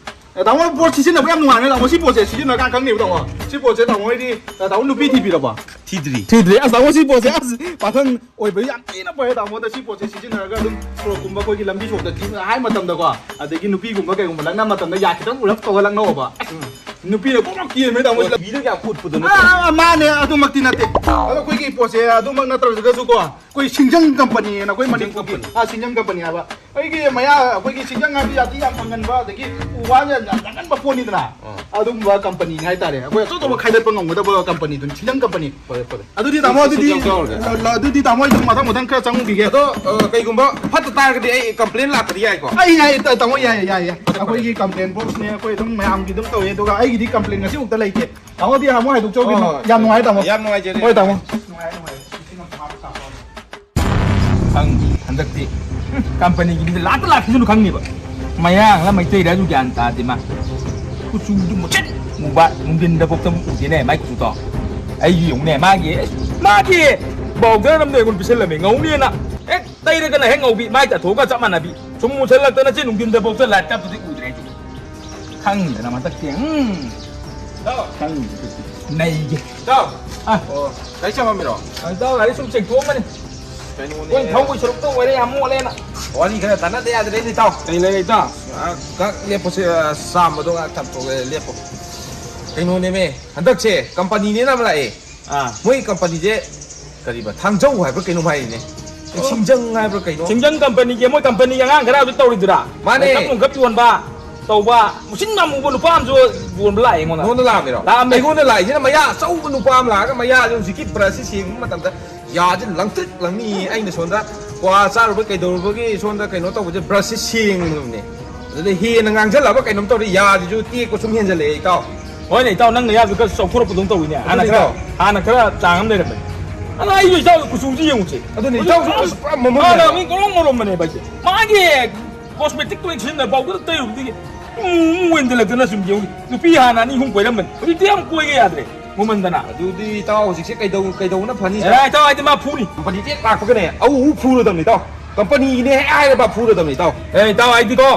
ꯑ, ꯇꯥꯃꯣ, ꯄꯣꯠ ꯁꯤꯖꯤꯟꯅꯕ ꯌꯥꯝ ꯅꯨꯡꯉꯥꯏꯔꯦ ꯇꯥꯃꯣ꯫ ꯁꯤ ꯄꯣꯠꯁꯦ ꯁꯤꯖꯤꯟꯅꯔꯀꯥꯟ ꯈꯪꯅꯦꯕ ꯇꯥꯃꯣ꯫ ꯁꯤ ꯄꯣꯠꯁꯦ ꯇꯥꯃꯣ ꯍꯣꯏꯗꯤ, ꯑ, ꯇꯥꯃꯣ ꯅꯨꯄꯤ ꯊꯤꯕꯤꯔꯕꯣ? ꯊꯤꯗ꯭ꯔꯤ꯫ ꯊꯤꯗ꯭ꯔꯤ꯫ ꯑꯁ, ꯇꯥꯃꯣ, ꯁꯤ ꯄꯣꯠꯁꯦ, ꯑꯁ, ꯄꯥꯈꯪ ꯑꯣꯏꯕ ꯌꯥꯝ ꯊꯤꯅ ꯐꯩ, ꯇꯥꯃꯣꯗ꯫ ꯁꯤ ꯄꯣꯠꯁꯦ ꯁꯤꯖꯤꯟꯅꯔꯒ ꯑꯗꯨꯝ ꯁꯣꯔꯣꯛꯀꯨꯝꯕ, ꯑꯩꯈꯣꯏꯒꯤ ꯂꯝꯕꯤ ꯁꯣꯔꯣꯛꯇ ꯊꯤꯕ ꯍꯥꯏ ꯃꯇꯝꯗꯀꯣ, ꯑꯗꯒꯤ ꯅꯨꯄꯤꯒꯨꯝꯕ ꯀꯩꯒꯨꯝꯕ ꯂꯛꯅ ꯃꯇꯝꯗ ꯌꯥ ꯈꯤꯇꯪ ꯎꯔꯞ ꯇꯧꯔꯒ ꯂꯛꯅꯧꯕ꯫ ꯑꯁ, ꯅꯨꯄꯤꯅ ꯀꯣꯛ ꯀꯤꯔꯝꯃꯦ, ꯇꯥꯃꯣ꯫ ꯃꯤꯗꯣ ꯌꯥꯝ ꯎꯠꯄꯗꯣ ꯅꯠꯇ꯭ꯔꯣ? ꯑꯥ, ꯃꯥꯅꯦ, ꯑꯗꯨꯃꯛꯇꯤ ꯅꯠꯇꯦ꯫ ꯑꯗꯣ ꯑꯩꯈꯣꯏꯒꯤ ꯄꯣꯠꯁꯦ ꯑꯗꯨꯃꯛ ꯅꯠꯇ꯭ꯔꯒꯁꯨꯀꯣ, ꯑꯩꯈꯣꯏ ꯁꯤꯡꯖꯪ ꯀꯝꯄꯅꯤꯅ, ꯑꯩꯈꯣꯏ ꯁꯤꯡꯖꯪ ꯃꯅꯤꯄꯨꯔꯒꯤ, ꯀꯝꯄꯅꯤ꯫ ꯑꯥ, ꯁꯤꯡꯖꯪ ꯀꯝꯄꯅꯤ ꯍꯥꯏꯕ꯫ ꯑꯩꯒꯤ ꯃꯌꯥ, ꯑꯩꯈꯣꯏꯒꯤ ꯁꯤꯡꯖꯪ ꯍꯥꯏꯕꯗꯤ ꯌꯥꯝ ꯐꯪꯒꯟꯕ, ꯑꯗꯒꯤ ꯎ ꯋꯥ ꯌꯥꯝ, ꯌꯥꯝ ꯌꯥꯟꯒꯟꯕ ꯄꯣꯠꯅꯤꯗꯅ꯫ ꯑꯥ꯫ ꯑꯗꯨꯒꯨꯝꯕ ꯀꯝꯄꯅꯤꯅꯤ ꯍꯥꯏꯇꯥꯔꯦ꯫ ꯑꯩꯈꯣꯏ ꯑꯆꯧ ꯑꯆꯧꯕ ꯈꯥꯏꯗꯠꯄ ꯉꯝꯒꯗꯕ ꯀꯝꯄꯅꯤꯗꯨꯅꯤ, ꯁꯤꯡꯖꯪ ꯀꯝꯄꯅꯤ꯫ ꯐꯔꯦ, ꯐꯔꯦ꯫ ꯑꯗꯨꯗꯤ ꯇꯥꯃꯣ, ꯑꯗꯨꯗꯤ, ꯁꯤꯡꯖꯪ ꯆꯥꯎꯔꯒꯦ꯫ ꯂ-, ꯂ-, ꯑꯗꯨꯗꯤ ꯇꯥꯃꯣ, ꯑꯩ ꯑꯗꯨꯝ ꯃꯊꯪ ꯃꯊꯪ ꯈꯔ ꯆꯪꯉꯨꯈꯤꯒꯦ꯫ ꯑꯗꯣ, ꯑ, ꯀꯩꯒꯨꯝꯕ ꯐꯠꯇ ꯇꯥꯔꯒꯗꯤ ꯑꯩ ꯀꯝꯄ꯭ꯂꯦꯟ ꯂꯥꯛꯄꯗꯤ ꯌꯥꯏꯀꯣ? ꯑꯩ ꯌꯥꯏ, ꯇꯥ-, ꯇꯥꯃꯣ, ꯌꯥꯏ, ꯌꯥꯏ, ꯌꯥꯏ꯫ ꯑꯩꯈꯣꯏꯒꯤ ꯀꯝꯄ꯭ꯂꯦꯟ ꯕꯣꯛꯁꯅꯦ, ꯑꯩꯈꯣꯏ ꯑꯗꯨꯝ ꯃꯌꯥꯝꯒꯤ ꯑꯗꯨꯝ ꯇꯧꯋꯦ, ꯑꯗꯨꯒ ꯑꯩꯒꯤꯗꯤ ꯀꯝꯄ꯭ꯂꯦꯟ ꯉꯁꯤꯐꯥꯎꯗ ꯂꯩꯇꯦ꯫ ꯇꯥꯃꯣꯗꯤ ꯑꯃꯨꯛ ꯍꯥꯏꯗꯣꯛꯆꯧꯒꯤꯅꯣ꯫ ꯍꯣꯏ, ꯍꯣꯏ꯫ ꯌꯥꯝ ꯅꯨꯡꯉꯥꯏ, ꯇꯥꯃꯣ꯫ ꯌꯥꯝ ꯅꯨꯡꯉꯥꯏꯖꯔꯦ꯫ ꯍꯣꯏ, ꯇꯥꯃꯣ꯫ ꯈꯪꯗꯦ, ꯍꯟꯗꯛꯇꯤ ꯀꯝꯄꯅꯤꯒꯤ ꯃꯤꯗ ꯂꯥꯛꯇ ꯂꯥꯛꯈꯤꯁꯅꯨ ꯈꯪꯅꯤꯕ꯫ ꯃꯌꯥꯡꯂ ꯃꯩꯇꯩꯔꯁꯨ ꯒ꯭ꯌꯥꯟ ꯇꯥꯗꯦ ꯃꯥ꯫ ꯀꯨꯆꯨꯗꯨ ꯃꯨꯁꯤꯟ ꯃꯨꯕ, ꯅꯨꯡꯊꯤꯟꯗꯐꯥꯎꯗ ꯑꯃꯨꯛ ꯎꯗꯦꯅꯦ ꯃꯥꯏ ꯀꯨꯆꯨꯗꯣ꯫ ꯑꯩꯒꯤ ꯌꯦꯡꯉꯨꯅꯦ, ꯃꯥꯒꯤ, ꯃꯥꯒꯤ ꯄꯥꯎꯗꯔ ꯑꯃꯗ ꯑꯩꯉꯣꯟꯗ ꯄꯤꯁꯜꯂꯝꯃꯦ, ꯉꯧꯅꯦꯅ꯫ ꯍꯦꯛ ꯇꯩꯔꯒꯅ ꯍꯦꯛ ꯉꯧꯕꯤ, ꯃꯥꯏ ꯇꯥꯊꯣꯛꯑꯒ ꯆꯞ ꯃꯥꯟꯅꯕꯤ꯫ ꯁꯨꯝ ꯃꯨꯁꯜꯂꯛꯇꯅ ꯁꯤ ꯅꯨꯡꯊꯤꯟꯗꯐꯥꯎꯗ ꯂꯥꯏꯠ ꯀꯞꯄꯗꯤ ꯎꯗ꯭ꯔꯦ ꯑꯩꯁꯨ꯫ ꯈꯪꯗꯅ ꯃꯊꯛꯇꯤ, ꯎꯝ꯫ ꯏꯇꯥꯎ꯫ ꯈꯪꯗꯦ꯫ ꯅꯩꯒꯦ꯫ ꯏꯇꯥꯎ꯫ ꯑ꯫ ꯑꯣ, ꯒꯥꯔꯤ ꯆꯥꯝꯃꯝꯃꯤꯔꯣ? ꯑ, ꯏꯇꯥꯎ, ꯒꯥꯔꯤ ꯁꯨꯝ ꯆꯦꯡꯊꯣꯛꯑꯝꯕꯅꯤ꯫ ꯀꯩꯅꯣꯅꯦ꯫ ꯑꯩꯈꯣꯏ ꯊꯧꯕꯩ ꯁꯔꯨꯛꯇ ꯑꯣꯏꯔꯦ, ꯌꯥꯝ ꯃꯣꯠꯂꯦꯅ꯫ ꯋꯥꯔꯤ ꯈꯔ ꯇꯥꯟꯅꯗ ꯌꯥꯗ꯭ꯔꯦꯅꯦ, ꯏꯇꯥꯎ꯫ ꯀꯩ ꯂꯩꯔꯦ, ꯏꯇꯥꯎ? ꯉꯥꯏꯍꯥꯛ, ꯉꯥꯏꯍꯥꯛ ꯂꯦꯞꯄꯁꯦ, ꯑ, ꯆꯥꯝꯕꯗꯣ ꯉꯥꯏꯍꯥꯛ ꯊꯝꯊꯣꯛꯑꯒ ꯂꯦꯞꯄꯣ꯫ ꯀꯩꯅꯣꯅꯦꯃꯦ, ꯍꯟꯗꯛꯁꯦ ꯀꯝꯄꯅꯤꯅꯦꯅ ꯑꯃ ꯂꯥꯛꯑꯦ꯫ ꯑꯥ꯫ ꯃꯣꯏ ꯀꯝꯄꯅꯤꯁꯦ ꯀꯔꯤꯕ, ꯊꯥꯡꯖꯧ ꯍꯥꯏꯕ꯭ꯔꯥ ꯀꯩꯅꯣꯝ ꯍꯥꯏꯔꯤꯅꯦ꯫ ꯑꯣ꯫ ꯁꯤꯡꯖꯪ ꯍꯥꯏꯕ꯭ꯔꯥ ꯀꯩꯅꯣ? ꯁꯤꯡꯖꯪ ꯀꯝꯄꯅꯤꯒꯤ ꯃꯣꯏ ꯀꯝꯄꯅꯤꯒꯤ ꯑꯉꯥꯡ ꯈꯔ ꯑꯗꯨ ꯇꯧꯔꯤꯗꯨꯔꯥ? ꯃꯥꯅꯦ꯫ ꯃꯦꯀꯞ ꯅꯨꯡꯀꯞ ꯌꯣꯟꯕ, ꯇꯧꯕ, ꯃꯨꯁꯤꯟ ꯃꯨꯕ ꯅꯨꯄꯥ ꯑꯃꯁꯨ ꯌꯣꯟꯕ ꯂꯥꯛꯑꯦ ꯑꯩꯉꯣꯟꯗ꯫ ꯅꯉꯣꯟꯗ ꯂꯥꯛꯑꯝꯃꯤꯔꯣ? ꯂꯥꯛꯑꯝꯃꯦ꯫ ꯑꯩꯉꯣꯟꯗ ꯂꯥꯛꯏꯁꯤꯅ ꯃꯌꯥ ꯑꯆꯧꯕ ꯅꯨꯄꯥ ꯑꯃ ꯂꯥꯛꯑꯒ ꯃꯌꯥꯁꯦ ꯍꯧꯖꯤꯛꯀꯤ ꯕ꯭ꯔꯁꯁꯤ ꯁꯦꯡꯕ ꯃꯇꯝꯗ ꯌꯥꯁꯦ ꯂꯪꯇ꯭ꯔꯤꯛ ꯂꯪꯅꯤ꯫ ꯑꯩꯅ ꯁꯣꯝꯗ ꯀ꯭ꯋꯥ ꯆꯥꯔꯨꯕ ꯀꯩꯗꯧꯔꯨꯕꯒꯤ ꯁꯣꯝꯗ ꯀꯩꯅꯣ ꯇꯧꯕꯁꯦ ꯕ꯭ꯔꯁꯁꯦ ꯁꯦꯡꯉꯕꯅꯦ꯫ ꯑꯗꯨꯗ ꯍꯦꯟꯅ ꯉꯥꯡꯁꯤꯜꯂꯕ ꯀꯩꯅꯣꯝ ꯇꯧꯔꯦ, ꯌꯥꯁꯤꯁꯨ ꯇꯦꯛꯄ ꯁꯨꯝ ꯍꯦꯟꯖꯜꯂꯛꯑꯦ, ꯏꯇꯥꯎ꯫ ꯍꯣꯏꯅꯦ, ꯏꯇꯥꯎ, ꯅꯪ ꯅꯌꯥꯗꯨ ꯈꯔ ꯆꯥꯎꯊꯣꯔꯛꯄꯗꯧꯅ ꯇꯧꯋꯤꯅꯦ꯫ ꯍꯥꯟꯅ ꯑꯗꯨꯅꯤ, ꯈꯔ, ꯏꯇꯥꯎ꯫ ꯍꯥꯟꯅ ꯈꯔ ꯆꯥꯡ ꯑꯃ ꯂꯩꯔꯝꯕꯅꯤ꯫ ꯑꯗꯣ ꯑꯩꯁꯨ ꯏꯇꯥꯎꯒꯤ ꯀꯨꯆꯨꯁꯦ ꯌꯦꯡꯉꯨꯁꯦ꯫ ꯑꯗꯨꯅꯤ, ꯍꯧꯖꯤꯛ ꯏꯇꯥꯎꯁꯨ ꯑꯁ ꯄꯨꯔꯥ ꯃꯝꯃꯝꯃꯦ ꯍꯥꯟꯅ ꯍꯥꯏꯕ꯫ ꯃꯤ ꯉꯧꯔꯣꯛ ꯉꯧꯔꯝꯕꯅꯦꯕ ꯑꯩꯁꯦ꯫ ꯃꯥꯒꯤ ꯀꯣꯁꯃꯦꯇꯤꯛ ꯂꯣꯏ ꯁꯤꯖꯤꯟꯅꯕ ꯄꯥꯎꯗꯔ ꯇꯩꯔꯨꯕꯗꯒꯤ ꯃꯨ, ꯃꯨ ꯑꯣꯏꯅ ꯂꯩꯔꯛꯇꯅ ꯁꯨꯝ ꯌꯦꯡꯉꯨ꯫ ꯅꯨꯄꯤ ꯍꯥꯟꯅ ꯑꯅꯤ ꯑꯍꯨꯝ ꯀꯣꯏꯔꯝꯕꯅꯤ, ꯍꯧꯖꯤꯛꯇꯤ ꯌꯥꯝ ꯀꯣꯏꯒꯦ ꯌꯥꯗ꯭ꯔꯦ꯫ ꯃꯃꯟꯗꯅ꯫ ꯑꯗꯨꯗꯤ ꯏꯇꯥꯎ ꯍꯧꯖꯤꯛꯁꯦ ꯀꯩꯗꯧ-, ꯀꯩꯗꯧꯕꯅ ꯐꯅꯤ? ꯑꯦ, ꯏꯇꯥꯎ, ꯍꯥꯏꯗꯤ ꯃꯥ ꯐꯨꯅꯤ꯫ ꯀꯝꯄꯅꯤ ꯇꯦꯛ ꯂꯥꯛꯄꯒꯅꯦ ꯑꯎ ꯑꯎ ꯐꯨꯔꯗꯕꯅꯤ ꯏꯇꯥꯎ꯫ ꯀꯝꯄꯅꯤꯒꯤꯅꯦ ꯍꯦꯛ ꯍꯥꯏꯔꯕ ꯐꯨꯔꯗꯕꯅꯤ ꯏꯇꯥꯎ꯫ ꯑꯦ, ꯏꯇꯥꯎ, ꯍꯥꯏꯗꯤꯀꯣ,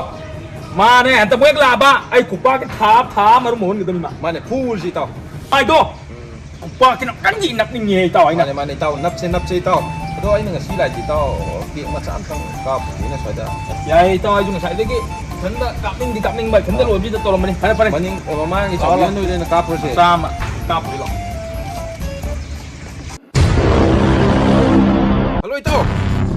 ꯃꯥꯅꯦ ꯍꯟꯇꯛ ꯃꯣꯏ ꯍꯦꯛ ꯂꯥꯛꯑꯕ ꯑꯩ ꯈꯨꯄꯥꯛꯀꯤ ꯊꯥ, ꯊꯥ ꯃꯔꯨꯝ ꯍꯧꯍꯟꯒꯗꯕꯅꯤ ꯃꯥ꯫ ꯃꯥꯅꯦ, ꯐꯨꯔꯁꯤ ꯏꯇꯥꯎ꯫ ꯍꯥꯏꯗꯣ꯫ ꯎꯝ꯫ ꯈꯨꯄꯥꯛꯁꯤꯅ ꯀꯟꯅ ꯅꯞꯅꯤꯡꯉꯦ ꯏꯇꯥꯎ ꯑꯩꯅ꯫ ꯃꯥꯅꯦ, ꯃꯥꯅꯦ, ꯏꯇꯥꯎ, ꯅꯞꯁꯦ, ꯅꯞꯁꯦ, ꯏꯇꯥꯎ꯫ ꯑꯗꯣ ꯑꯩꯅ ꯉꯁꯤ ꯂꯥꯛꯏꯁꯦ, ꯏꯇꯥꯎ, ꯀꯦꯛ ꯃꯆꯥ ꯑꯝꯇꯪ ꯀꯥꯞꯄꯨꯒꯦꯅ ꯁ꯭ꯋꯥꯏꯗ꯫ ꯌꯥꯏꯌꯦ ꯏꯇꯥꯎ, ꯑꯩꯁꯨ ꯉꯁꯥꯏꯗꯒꯤ ꯏꯊꯟꯗ ꯀꯥꯞꯅꯤꯡꯗꯤ ꯀꯥꯞꯅꯤꯡꯕ, ꯏꯊꯟꯗ ꯂꯣꯏꯕꯤꯗ ꯇꯧꯔꯝꯕꯅꯤ꯫ ꯐꯔꯦ, ꯐꯔꯦ꯫ ꯃꯅꯤꯡ, ꯃꯃꯥꯡꯒꯤ ꯂꯥꯛꯑꯣ, ꯆꯧꯀꯤ ꯂꯥꯛꯑꯣ꯫ ꯑꯅꯣꯏꯗ ꯑꯣꯏꯅ ꯀꯥꯞꯄꯨꯔꯁꯦ꯫ ꯃꯆꯥ ꯑꯃ ꯀꯥꯞꯄꯨꯁꯤ ꯂꯥꯛꯑꯣ꯫ ꯍꯜꯂꯣ, ꯏꯇꯥꯎ꯫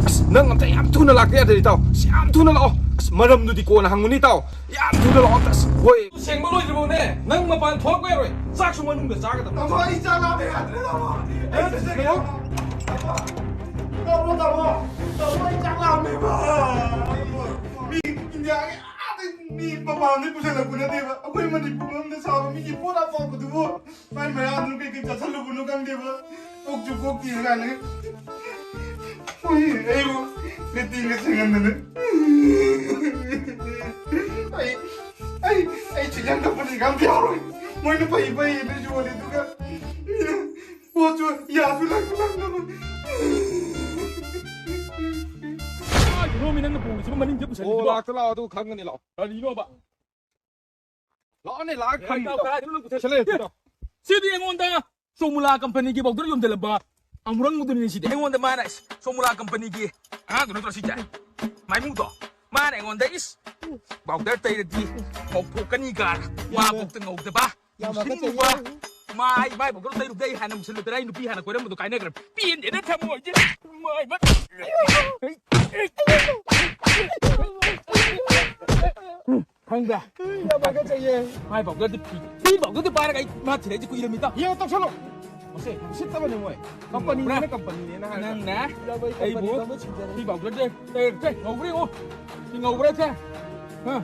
ꯑꯁ, ꯅꯪ ꯑꯝꯇ ꯌꯥꯝ ꯊꯨꯅ ꯂꯥꯛꯇ ꯌꯥꯗꯦ, ꯏꯇꯥꯎ꯫ ꯑꯁ, ꯌꯥꯝ ꯊꯨꯅ ꯂꯥꯛꯑꯣ꯫ ꯑꯁ, ꯃꯔꯝꯗꯨꯗꯤ ꯀꯣꯟꯅ ꯍꯪꯉꯨꯅꯦ, ꯏꯇꯥꯎ꯫ ꯌꯥꯝ ꯊꯨꯅ ꯂꯥꯛꯑꯣ, ꯑꯁ, ꯍꯣꯏ꯫ ꯁꯦꯡꯕ ꯂꯣꯏꯗ꯭ꯔꯤꯕꯧꯅꯦ, ꯅꯪ ꯃꯄꯥꯟ ꯊꯣꯛꯄ ꯌꯥꯔꯣꯏ꯫ ꯆꯥꯛꯁꯨ ꯃꯅꯨꯡꯗ ꯆꯥꯒꯗꯕ꯫ ꯇꯥꯃꯣ, ꯑꯩ ꯆꯥꯛ ꯂꯥꯝꯃꯦ ꯌꯥꯗ꯭ꯔꯦ, ꯇꯥꯃꯣ꯫ ꯑꯩ ꯑꯦ, ꯆꯠꯆꯒꯦ꯫ ꯇꯥꯃꯣ, ꯇꯥꯃꯣ, ꯇꯥꯃꯣ, ꯑꯩ ꯆꯥꯛ ꯂꯥꯝꯃꯦꯕ꯫ ꯃꯤ ꯏꯟꯗꯤꯌꯥꯒꯤ ꯑꯥꯗ ꯃꯤ ꯃꯄꯥꯟꯗꯩ ꯄꯨꯁꯜꯂꯛꯄ ꯅꯠꯇꯦꯕ꯫ ꯑꯩꯈꯣꯏ ꯃꯅꯤꯄꯨꯔ ꯃꯅꯨꯡꯗ ꯁꯥꯕ ꯃꯤꯒꯤ ꯄꯣꯠ ꯑꯄꯥꯛꯄꯗꯨꯕꯨ ꯃꯥꯏ ꯃꯌꯥꯗꯨꯅ ꯀꯩꯀꯩ ꯆꯥꯁꯜꯂꯨꯕꯅꯣ ꯈꯪꯗꯦꯕ꯫ ꯀꯣꯛꯁꯨ ꯀꯣꯛꯇꯦ ꯀꯥꯏꯅ꯫ ꯍꯣꯏ, ꯑꯩꯕꯨ ꯃꯤꯇꯤꯡꯒ ꯆꯪꯍꯟꯗꯅ꯫ ꯑꯩ, ꯑꯩ, ꯑꯩ ꯆꯤꯛꯀꯟ ꯀꯝꯄꯅꯤꯒ ꯑꯝꯇ ꯌꯥꯎꯔꯣꯏ꯫ ꯃꯣꯏꯅ ꯐꯩ ꯐꯩ ꯍꯥꯏꯅ ꯌꯣꯜꯂꯤ, ꯑꯗꯨꯒ ꯃꯤꯅ ꯄꯣꯠꯁꯨ ꯌꯥꯁꯨ ꯂꯪꯁꯨ ꯂꯪꯗꯕ꯫ ꯀꯥꯏꯗꯅꯣꯃꯤ ꯅꯪꯅ ꯄꯨꯔꯤꯁꯤꯕꯨ ꯃꯅꯤꯡꯗ ꯑꯣ, ꯄꯨꯁꯜꯂꯤꯁꯤꯕꯣ? ꯂꯥꯛꯇ ꯂꯥꯛꯑꯣ, ꯑꯗꯨ ꯈꯪꯒꯅꯤ, ꯂꯥꯛꯑꯣ꯫ ꯀꯔꯤꯅꯣꯕ? ꯂꯥꯛꯑꯣꯅꯦ, ꯂꯥꯛꯑ ꯑꯦ, ꯈꯪꯅꯤ꯫ ꯏꯇꯥꯎ, ꯀꯗꯥꯏꯗꯅꯣ ꯅꯪ ꯄꯨꯊꯣꯛ-, ꯁꯤꯂꯦ, ꯁꯤꯂꯦ꯫ ꯏꯇꯥꯎ꯫ ꯁꯤꯗꯤ ꯑꯩꯉꯣꯟꯗ ꯁꯣꯃꯨꯂꯥ ꯀꯝꯄꯅꯤꯒꯤ ꯄꯥꯎꯗꯔ ꯌꯣꯟꯖꯜꯂꯝꯕ ꯑꯃꯨꯔꯪꯗꯨꯅꯤꯅꯦ ꯁꯤꯗꯤ꯫ ꯑꯩꯉꯣꯟꯗ ꯃꯥꯅ ꯁꯣꯃꯨꯂꯥ ꯀꯝꯄꯅꯤꯒꯤ ꯑꯉꯥꯡꯗꯨ ꯅꯠꯇ꯭ꯔꯣ ꯁꯤꯁꯦ? ꯃꯥꯏꯃꯨꯗꯣ꯫ ꯃꯥꯅ ꯑꯩꯉꯣꯟꯗ, "ꯏꯁ, ꯄꯥꯎꯗꯔ ꯇꯩꯔꯗꯤ ꯉꯧꯊꯣꯛꯀꯅꯤ" ꯀꯥꯏꯅ꯫ ꯃꯥ ꯌꯥꯝꯅ ꯄꯣꯛꯇ ꯉꯧꯗꯕ, ꯌꯥꯝꯅ ꯃꯨꯁꯤꯟ ꯍꯥꯒꯠꯆꯩꯌꯦ꯫ ꯃꯨꯕ꯫ ꯃꯥꯏ, ꯃꯥꯏ ꯄꯥꯎꯗꯔ ꯇꯩꯔꯨꯕꯗꯩ ꯑꯩ ꯍꯥꯟꯅ ꯃꯨꯁꯤꯜꯂꯨꯗ꯭ꯔꯦ꯫ ꯑꯩ ꯅꯨꯄꯤ ꯍꯥꯟꯅ ꯀꯣꯏꯔꯝꯕꯗꯣ ꯀꯥꯏꯅꯈ꯭ꯔꯦ꯫ ꯄꯦꯟꯗꯦꯗ ꯊꯃꯣꯏꯁꯦ꯫ ꯃꯥꯏ ꯃ-, ꯈꯪꯕ꯭ꯔꯥ? ꯌꯥꯝ ꯍꯥꯒꯠꯆꯩꯌꯦ꯫ ꯃꯥꯏ ꯄꯥꯎꯗꯔꯗꯤ ꯐꯤ, ꯐꯤ ꯄꯥꯎꯗꯔꯗꯤ ꯄꯥꯏꯔꯒ ꯑꯩ ꯃꯥ ꯊꯤꯔꯛꯏꯁꯦ ꯀꯨꯏꯔꯝꯃꯤꯗ꯫ ꯌꯦꯡꯉꯣ, ꯇꯧꯁꯜꯂꯣ꯫ ꯃꯁꯦ꯫ ꯎꯁꯤꯠꯇꯕꯅꯦ ꯃꯣꯏ꯫ ꯀꯝꯄꯅꯤꯅꯦꯅ, ꯉꯧꯕ꯭ꯔꯥ? ꯀꯝꯄꯅꯤꯅꯦꯅ ꯍꯥꯏꯔꯒ꯫ ꯅꯪꯅ ꯌꯥꯕꯩ ꯑꯩꯕꯨ ꯀꯝꯄꯅꯤ ꯀꯝꯕ ꯁꯤꯟꯖꯔꯦ? ꯐꯤ ꯄꯥꯎꯗꯔꯁꯦ ꯇꯩꯔꯛꯇꯦ꯫ ꯉꯧꯕ꯭ꯔꯥ ꯌꯦꯡꯉꯣ꯫ ꯁꯤ ꯉꯧꯕ꯭ꯔꯥ ꯁꯦ? ꯍꯥ?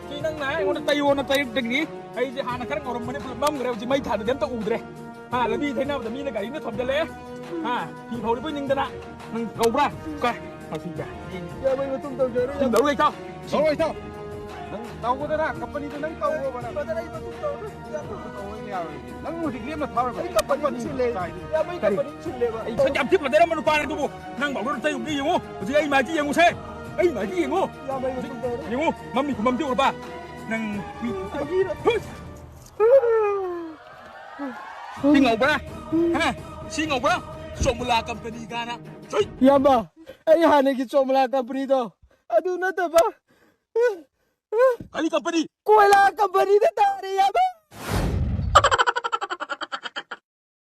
ꯁꯤ ꯅꯪꯅ ꯑꯩꯉꯣꯟꯗ ꯇꯩꯌꯣꯅ ꯇꯩꯔꯛꯇꯒꯤ ꯑꯩꯁꯦ ꯍꯥꯟꯅ ꯈꯔ ꯉꯧꯔꯝꯕꯅꯦ, ꯄꯨꯂꯞ ꯃꯝꯈ꯭ꯔꯦ꯫ ꯍꯧꯖꯤꯛ ꯃꯩ ꯊꯥꯟꯗꯗꯤ ꯑꯝꯇ ꯎꯗ꯭ꯔꯦ꯫ ꯍꯥ, ꯂꯝꯕꯤ ꯊꯩꯅꯕꯗ ꯃꯤꯅ ꯒꯥꯔꯤꯅ ꯊꯣꯝꯖꯤꯜꯂꯛꯑꯦ꯫ ꯍꯥ, ꯐꯤ ꯐꯧꯔꯤꯕꯣꯏ ꯅꯤꯡꯗꯅ꯫ ꯅꯪ ꯀꯧꯕ꯭ꯔꯥ? ꯀꯥꯏ? ꯃꯁꯤꯗ꯫ ꯌꯥꯕꯩ ꯃꯇꯨꯡ ꯇꯧꯖꯔꯣꯏ꯫ ꯁꯤ ꯂꯧꯔꯦ, ꯏꯇꯥꯎ꯫ ꯂꯧꯔꯣ, ꯏꯇꯥꯎ꯫ ꯅꯪ ꯇꯧꯒꯗꯅ ꯀꯝꯄꯅꯤꯗꯨ ꯅꯪ ꯇꯧꯔꯣꯕ ꯅꯪ꯫ ꯕ꯭ꯔꯗꯔ, ꯑꯩ ꯃꯇꯨꯡ ꯇꯧꯔꯣꯏ꯫ ꯌꯥꯕꯩ ꯇꯧꯔꯣꯏ, ꯌꯥꯔꯣꯏ꯫ ꯅꯪ ꯍꯧꯖꯤꯛ ꯂꯦꯝꯅ ꯊꯥꯔꯣꯏ, ꯑꯩ ꯀꯝꯄꯅꯤ ꯀꯝꯄꯅꯤ ꯁꯤꯜꯂꯦ꯫ ꯀꯥꯏꯗꯩ? ꯌꯥꯕꯩ ꯀꯔꯤ? ꯀꯝꯄꯅꯤ ꯁꯤꯜꯂꯦꯕ꯫ ꯑꯩ ꯁꯛ ꯌꯥꯝ ꯊꯤ ꯐꯖꯔꯝꯕ ꯅꯨꯄꯥꯅꯦ ꯑꯗꯨꯕꯨ ꯅꯪ ꯕꯥꯎꯗꯔ ꯇꯩꯔꯨꯕꯗ ꯌꯦꯡꯉꯣ꯫ ꯍꯧꯖꯤꯛ ꯑꯩ ꯃꯥꯏꯁꯤ ꯌꯦꯡꯉꯨꯁꯦ꯫ ꯑꯩ ꯃꯥꯏꯁꯤ ꯌꯦꯡꯉꯣ꯫ ꯌꯥꯕꯩ ꯃꯇꯨꯡ ꯇꯧꯔꯣꯏ꯫ ꯌꯦꯡꯉꯣ, ꯃꯝꯃꯤ ꯈꯨꯃꯝꯁꯤ ꯎꯔꯕ? ꯅꯪ ꯃꯤ ꯑꯩꯒꯤ ꯍꯨꯏ! ꯁꯤ ꯉꯧꯕ꯭ꯔꯥ? ꯍꯦ, ꯁꯤ ꯉꯧꯕ꯭ꯔꯥ? ꯆꯣꯃꯨꯂꯥ ꯀꯝꯄꯅꯤ ꯀꯥꯏꯅ꯫ ꯆꯨꯏ! ꯏꯌꯥꯝꯕ, ꯑꯩ ꯍꯥꯟꯅꯒꯤ ꯆꯣꯃꯂꯥ ꯀꯝꯄꯅꯤꯗꯣ ꯑꯗꯨ ꯅꯠꯇꯕ ꯀꯔꯤ ꯀꯝꯄꯅꯤ? ꯀꯣꯏꯂꯥ ꯀꯝꯄꯅꯤꯗ ꯇꯥꯔꯦ ꯏꯌꯥꯝꯕ꯫